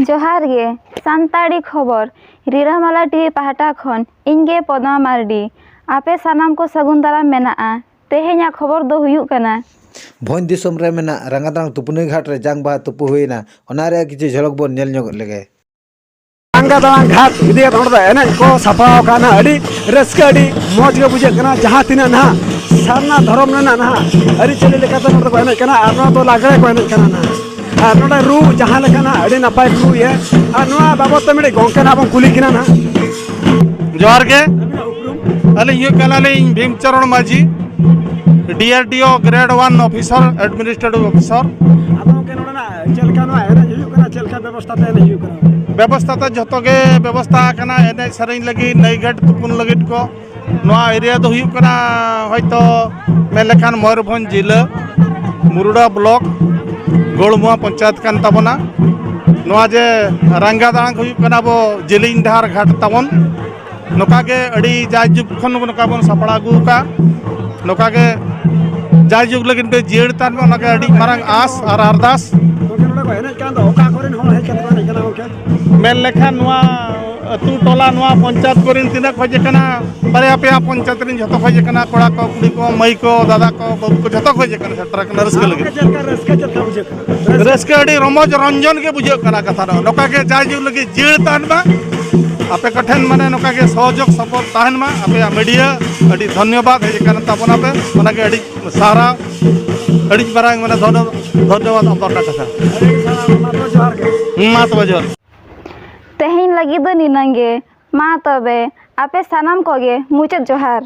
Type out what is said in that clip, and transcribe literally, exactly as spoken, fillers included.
ᱡᱚᱦᱟᱨ ᱜᱮ, ᱥᱟᱱᱛᱟᱲᱤ ᱠᱷᱚᱵᱚᱨ, ᱨᱤᱨᱟᱹᱢᱟᱞᱟ ᱴᱤᱵᱷᱤ ᱯᱟᱦᱴᱟ ᱠᱷᱚᱱ ᱤᱧ ᱜᱮ ᱯᱚᱫᱢᱟ ᱢᱟᱨᱰᱤ᱾ ᱟᱯᱮ ᱥᱟᱱᱟᱢ ᱠᱚ ᱥᱟᱹᱜᱩᱱ ᱫᱟᱨᱟᱢ ᱢᱮᱱᱟᱜᱼᱟ᱾ ᱛᱮᱦᱮᱧᱟᱜ ᱠᱷᱚᱵᱚᱨ ᱫᱚ ᱦᱩᱭᱩᱜ ᱠᱟᱱᱟ, ᱵᱷᱚᱸᱡᱽ ᱫᱤᱥᱚᱢ ᱨᱮ ᱢᱮᱱᱟᱜ ᱨᱟᱸᱜᱟᱫᱟᱨᱟᱝ ᱛᱩᱯᱩᱱᱤ ᱜᱷᱟᱴ ᱨᱮ ᱡᱟᱝ ᱵᱟᱦᱟ ᱛᱩᱯᱩ ᱦᱩᱭᱮᱱᱟ᱾ ᱚᱱᱟ ᱨᱮᱭᱟᱜ ᱠᱤᱪᱷᱩ ᱡᱷᱚᱞᱚᱠ ᱵᱚᱱ ᱧᱮᱞ ᱧᱚᱜ ᱞᱮᱜᱮ᱾ ᱨᱟᱸᱜᱟᱫᱟᱨᱟᱝ ᱜᱷᱟᱴ ᱤᱫᱤ ᱠᱟᱛᱮ ᱱᱚᱰᱮ ᱫᱚ ᱮᱱᱮᱡ ᱠᱚ ᱥᱟᱯᱲᱟᱣ ᱟᱠᱟᱱᱟ᱾ ᱟᱹᱰᱤ ᱨᱟᱹᱥᱠᱟᱹ, ᱟᱹᱰᱤ ᱢᱚᱡᱽ ᱜᱮ ᱵᱩᱡᱷᱟᱹᱜ ᱠᱟᱱᱟ᱾ ᱡᱟᱦᱟᱸ ᱛᱤᱱᱟᱹᱜ ᱱᱟᱦᱟᱜ ᱥᱟᱨᱱᱟ ᱫᱷᱚᱨᱚᱢ ᱨᱮᱱᱟᱜ ᱱᱟᱦᱟᱜ ᱟᱹᱨᱤᱪᱟᱹᱞᱤ ᱞᱮᱠᱟᱛᱮ ᱱᱚᱰᱮ ᱠᱚ ᱮᱱᱮᱡ ᱠᱟᱱᱟ, ᱟᱨ ᱱᱚᱣᱟ ᱫᱚ ᱞᱟᱜᱽᱲᱮ ᱠᱚ ᱮᱱᱮᱡ ᱠᱟᱱᱟ ᱱᱟᱦᱟᱜ᱾ ᱟᱨ ᱱᱚᱰᱮ ᱨᱩ ᱡᱟᱦᱟᱸ ᱞᱮᱠᱟ ᱱᱟᱦᱟᱜ ᱟᱹᱰᱤ ᱱᱟᱯᱟᱭ ᱠᱚ ᱨᱩᱭᱟ᱾ ᱟᱨ ᱱᱚᱣᱟ ᱵᱟᱵᱚᱫ ᱛᱮ ᱢᱤᱫᱴᱤᱡ ᱜᱚᱢᱠᱮ ᱱᱟᱦᱟᱜ ᱵᱚᱱ ᱠᱩᱞᱤ ᱠᱤᱱᱟ ᱱᱟᱦᱟᱜ᱾ ᱡᱚᱦᱟᱨ ᱜᱮ᱾ ᱟᱹᱵᱤᱱᱟᱜ ᱩᱯᱨᱩᱢ? ᱟᱹᱞᱤᱧ ᱦᱩᱭᱩᱜ ᱠᱟᱱᱟᱞᱤᱧ ᱵᱷᱤᱢᱪᱚᱨᱚᱬ ᱢᱟᱹᱡᱷᱤ, ᱰᱤ ᱟᱨ ᱰᱤ ᱳ grade one officer, administrative officer᱾ ᱟᱫᱚ ᱜᱚᱢᱠᱮ, ᱱᱚᱰᱮᱱᱟᱜ ᱪᱮᱫ ᱞᱮᱠᱟ ᱱᱚᱣᱟ ᱮᱱᱮᱡ ᱦᱩᱭᱩᱜ ᱠᱟᱱᱟ, ᱪᱮᱫ ᱞᱮᱠᱟ ᱵᱮᱵᱚᱥᱛᱷᱟ ᱛᱮ ᱮᱱᱮᱡ ᱦᱩᱭᱩᱜ ᱠᱟᱱᱟ? ᱵᱮᱵᱚᱥᱛᱷᱟ ᱛᱮ ᱡᱷᱚᱛᱚ ᱜᱮ ᱵᱮᱵᱚᱥᱛᱷᱟ ᱟᱠᱟᱱᱟ, ᱮᱱᱮᱡ ᱥᱮᱨᱮᱧ ᱞᱟᱹᱜᱤᱫ, ᱱᱟᱹᱭ ᱜᱷᱟᱴ ᱛᱩᱯᱩᱱ ᱞᱟᱹᱜᱤᱫ ᱠᱚ᱾ ᱱᱚᱣᱟ ᱮᱨᱤᱭᱟ ᱫᱚ ᱦᱩᱭᱩᱜ ᱠᱟᱱᱟ ᱦᱚᱭᱛᱚ ᱢᱮᱱ ᱞᱮᱠᱷᱟᱱ ᱢᱚᱭᱩᱨᱵᱷᱚᱸᱡᱽ ᱡᱤᱞᱟᱹ, ᱢᱩᱨᱩᱰᱟ ᱵᱞᱚᱠ, ᱜᱳᱲᱢᱩᱣᱟ ᱯᱚᱧᱪᱟᱭᱮᱛ ᱠᱟᱱ ᱛᱟᱵᱚᱱᱟ᱾ ᱱᱚᱣᱟ ᱡᱮ ᱨᱟᱸᱜᱟ ᱫᱟᱲᱟᱝ ᱦᱩᱭᱩᱜ ᱠᱟᱱᱟ ᱟᱵᱚ ᱡᱮᱞᱮᱧ ᱰᱟᱦᱟᱨ ᱜᱷᱟᱴ ᱛᱟᱵᱚᱱ᱾ ᱱᱚᱝᱠᱟ ᱜᱮ ᱟᱹᱰᱤ ᱡᱟᱭᱡᱩᱜᱽ ᱠᱷᱚᱱ ᱱᱚᱝᱠᱟ ᱵᱚᱱ ᱥᱟᱯᱲᱟᱣ ᱟᱹᱜᱩ ᱟᱠᱟᱫᱼᱟ᱾ ᱱᱚᱝᱠᱟ ᱜᱮ ᱡᱟᱭᱡᱩᱜᱽ ᱞᱟᱹᱜᱤᱫ ᱯᱮ ᱡᱤᱭᱟᱹᱲ ᱛᱟᱦᱮᱱ ᱢᱟ, ᱚᱱᱟ ᱜᱮ ᱟᱹᱰᱤ ᱢᱟᱨᱟᱝ ᱟᱸᱥ ᱟᱨ ᱟᱨᱫᱟᱥ᱾ ᱜᱚᱢᱠᱮ, ᱱᱚᱰᱮ ᱠᱚ ᱮᱱᱮᱡ ᱠᱟᱱ ᱫᱚ ᱚᱠᱟ ᱠᱚᱨᱮᱱ ᱦᱚᱲ ᱦᱮᱡ ᱠᱟᱛᱮ ᱠᱚ ᱮᱱᱮᱡ ᱠᱟᱱᱟ ᱜᱚᱢᱠᱮ? ᱢᱮᱱ ᱞᱮᱠᱷᱟᱱ ᱱᱚᱣᱟ ᱟᱹᱛᱩ ᱴᱚᱞᱟ, ᱱᱚᱣᱟ ᱯᱚᱧᱪᱟᱭᱮᱛ ᱠᱚᱨᱮᱱ ᱛᱤᱱᱟᱹᱜ ᱠᱚ ᱦᱮᱡ ᱟᱠᱟᱱᱟ, ᱵᱟᱨᱭᱟ ᱯᱮᱭᱟ ᱯᱚᱧᱪᱟᱭᱮᱛ ᱨᱮᱱ ᱡᱷᱚᱛᱚ ᱠᱚ ᱦᱮᱡ ᱟᱠᱟᱱᱟ, ᱠᱚᱲᱟ ᱠᱚ, ᱠᱩᱲᱤ ᱠᱚ, ᱢᱟᱹᱭ ᱠᱚ, ᱫᱟᱫᱟ ᱠᱚ, ᱵᱟᱹᱵᱩ ᱠᱚ, ᱡᱷᱚᱛᱚ ᱠᱚ ᱦᱮᱡ ᱟᱠᱟᱱᱟ ᱥᱮᱴᱮᱨ ᱟᱠᱟᱱᱟ ᱨᱟᱹᱥᱠᱟᱹ ᱞᱟᱹᱜᱤᱫ᱾ ᱪᱮᱫ ᱞᱮᱠᱟ ᱨᱟᱹᱥᱠᱟᱹ, ᱪᱮᱫ ᱞᱮᱠᱟ ᱵᱩᱡᱷᱟᱹᱜ ᱠᱟᱱᱟ? ᱨᱟᱹᱥᱠᱟᱹ ᱟᱹᱰᱤ ᱨᱚᱢᱚᱡᱽ ᱨᱚᱧᱡᱚᱱ ᱜᱮ ᱵᱩᱡᱷᱟᱹᱜ ᱠᱟᱱᱟ ᱠᱟᱛᱷᱟ ᱫᱚ᱾ ᱱᱚᱝᱠᱟ ᱜᱮ ᱡᱟᱭᱡᱩᱜᱽ ᱞᱟᱹᱜᱤᱫ ᱡᱤᱭᱟᱹᱲ ᱛᱟᱦᱮᱱ ᱢᱟ᱾ ᱟᱯᱮ ᱠᱚᱴᱷᱮᱱ ᱢᱟᱱᱮ ᱱᱚᱝᱠᱟ ᱜᱮ ᱥᱚᱦᱚᱡᱳᱜᱽ ᱥᱚᱯᱚᱦᱚᱫ ᱛᱟᱦᱮᱱ ᱢᱟ᱾ ᱟᱯᱮᱭᱟᱜ ᱢᱤᱰᱤᱭᱟ ᱟᱹᱰᱤ ᱫᱷᱚᱱᱭᱚᱵᱟᱫ ᱦᱮᱡ ᱟᱠᱟᱱ ᱛᱟᱵᱚᱱᱟᱯᱮ, ᱚᱱᱟᱜᱮ ᱟᱹᱰᱤ ᱥᱟᱨᱦᱟᱣ, ᱟᱹᱰᱤ ᱢᱟᱨᱟᱝ ᱢᱟᱱᱮ ᱫᱷᱚᱱᱭᱚ-, ᱫᱷᱚᱱᱭᱚᱵᱟᱫ ᱚᱯᱚᱨ ᱠᱟᱛᱷᱟ᱾ ᱟᱹᱰᱤ ᱥᱟᱨᱦᱟᱣ, ᱢᱟ ᱛᱚᱵᱮ ᱡᱚᱦᱟᱨ ᱜᱮ᱾ ᱢᱟ ᱛᱚᱵᱮ ᱡᱚᱦᱟᱨ᱾ ᱛᱮᱦᱮᱧ ᱞᱟᱹᱜᱤᱫ ᱫᱚ ᱱᱤᱱᱟᱹᱝ ᱜᱮ᱾ ᱢᱟ ᱛᱚᱵᱮ, ᱟᱯᱮ ᱥᱟᱱᱟᱢ ᱠᱚᱜᱮ ᱢᱩᱪᱟᱹᱫ ᱡᱚᱦᱟᱨ᱾